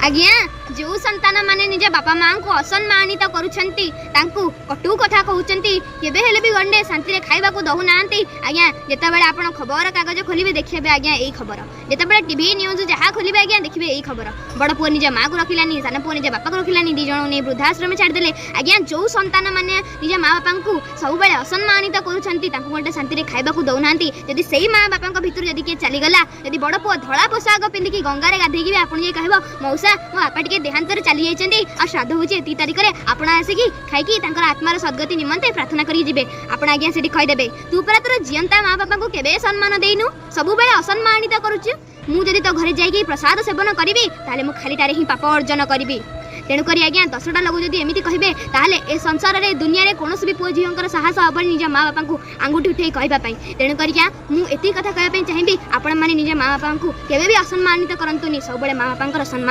ଆଜ୍ଞା, ଯେଉଁ ସନ୍ତାନ ମାନେ ନିଜ ବାପା ମାଆଙ୍କୁ ଅସମ୍ମାନିତ କରୁଛନ୍ତି, ତାଙ୍କୁ କଟୁ କଥା କହୁଛନ୍ତି, କେବେ ହେଲେ ବି ଗଣ୍ଡେ ଶାନ୍ତିରେ ଖାଇବାକୁ ଦଉନାହାନ୍ତି, ଆଜ୍ଞା, ଯେତେବେଳେ ଆପଣ ଖବର କାଗଜ ଖୋଲିବେ, ଦେଖିବେ ଆଜ୍ଞା ଏଇ ଖବର। ଯେତେବେଳେ ଟିଭି ନ୍ୟୁଜ୍ ଯାହା ଖୋଲିବେ ଆଜ୍ଞା, ଦେଖିବେ ଏଇ ଖବର। ବଡ଼ ପୁଅ ନିଜ ମାଆକୁ ରଖିଲାନି, ସାନ ପୁଅ ନିଜ ବାପାକୁ ରଖିଲାନି, 2 ଜଣଙ୍କୁ ନେଇ ବୃଦ୍ଧାଶ୍ରମ ଛାଡ଼ିଦେଲେ। ଆଜ୍ଞା, ଯେଉଁ ସନ୍ତାନ ମାନେ ନିଜ ମା ବାପାଙ୍କୁ ସବୁବେଳେ ଅସମ୍ମାନିତ କରୁଛନ୍ତି, ତାଙ୍କୁ ଗୋଟେ ଶାନ୍ତିରେ ଖାଇବାକୁ ଦଉନାହାନ୍ତି, ଯଦି ସେଇ ମା ବାପାଙ୍କ ଭିତରୁ ଯଦି କିଏ ଚାଲିଗଲା, ଯଦି ବଡ଼ ପୁଅ ଧଳା ପୋଷାକ ପିନ୍ଧିକି ଗଙ୍ଗାରେ ଗାଧେଇକି ବି ଆପଣ ଯାଇ କହିବ, "ମଉସା, ମୋ ବାପା ଟିକେ ଦେହାନ୍ତରେ ଚାଲି ଯାଇଛନ୍ତି ଆଉ ଶ୍ରାଦ୍ଧ ହେଉଛି ଏତିକି ତାରିଖରେ, ଆପଣ ଆସିକି ଖାଇକି ତାଙ୍କର ଆତ୍ମାର ସଦ୍ଗତି ନିମନ୍ତେ ପ୍ରାର୍ଥନା କରିକି ଯିବେ", ଆପଣ ଆଜ୍ଞା ସେଠି କହିଦେବେ, "ତୁ ପରା ତୋର ଜିଅନ୍ତା ମା ବାପାଙ୍କୁ କେବେ ସମ୍ମାନ ଦେଇନୁ, ସବୁବେଳେ ଅସମ୍ମାନିତ କରୁଛୁ। ମୁଁ ଯଦି ତୋ ଘରେ ଯାଇକି ପ୍ରସାଦ ସେବନ କରିବି, ତାହେଲେ ମୁଁ ଖାଲିଟାରେ ହିଁ ପାପ ଅର୍ଜନ କରିବି।" ତେଣୁକରି ଆଜ୍ଞା, 10ଟା ଲୋକ ଯଦି ଏମିତି କହିବେ, ତାହେଲେ ଏ ସଂସାରରେ, ଦୁନିଆରେ କୌଣସି ବି ପୁଅ ଝିଅଙ୍କର ସାହସ ହେବନି ନିଜ ମା ବାପାଙ୍କୁ ଆଙ୍ଗୁଠି ଉଠେଇ କହିବା ପାଇଁ। ତେଣୁକରି ଆଜ୍ଞା, ମୁଁ ଏତିକି କଥା କହିବା ପାଇଁ ଚାହିଁବି, ଆପଣମାନେ ନିଜ ମା ବାପାଙ୍କୁ କେବେ ବି ଅସମ୍ମାନିତ କରନ୍ତୁନି। ସବୁବେଳେ ମା ବାପାଙ୍କର ସମ୍ମାନ